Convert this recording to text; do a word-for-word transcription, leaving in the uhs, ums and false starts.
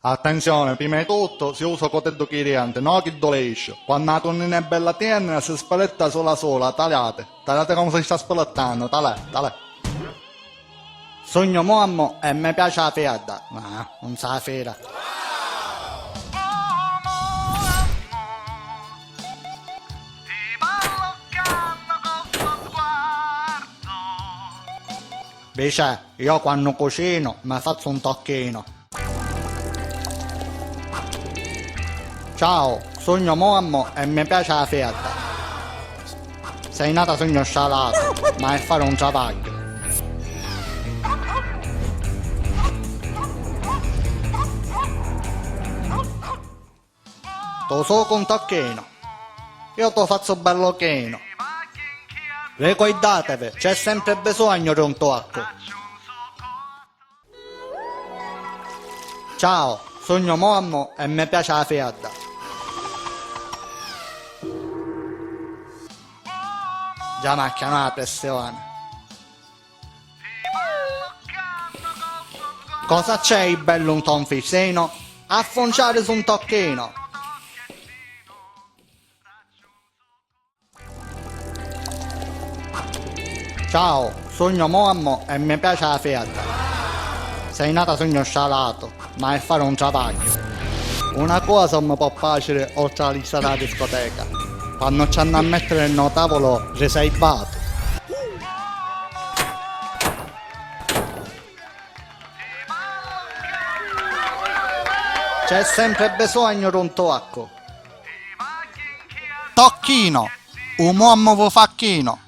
Attenzione, prima di tutto si usa u coteddu chi rientra, no chiddu lisciu. Quannu a tunnina è bella tennera, si speletta sula sula, taliate. Taliate comu si sta spelettannu, talè, talè. Sugnu muammu e mi piaci a fiedda. No, non sa fira. Vicè, io quannu cucinu mi fazzu un tocchinu. Ciao, sugnu muammu e mi piaci a fiedda. Sei nata sugnu scialatu, ma è fari un travagghiu. Tu sucu un tocchinu. Io tu fazzu bellu chinu. Ricordatevi, c'è sempre bisogno di un tocco. Ciao, sugnu muammu e mi piaci a fiedda. Già macchia no la pressione. Cosa c'è di bellu un tonfisino? Affunciari su un tocchino. Ciao, sugnu muammu e mi piaci a fiedda. Sei nata sugnu scialatu, ma è fari un travagghiu. Una cosa mi può piacere oltre a lista della discoteca. Quando ci hanno a mettere nel tavolo riservato. C'è sempre bisogno di un tocco. Tocchino, un uomo vo facchino.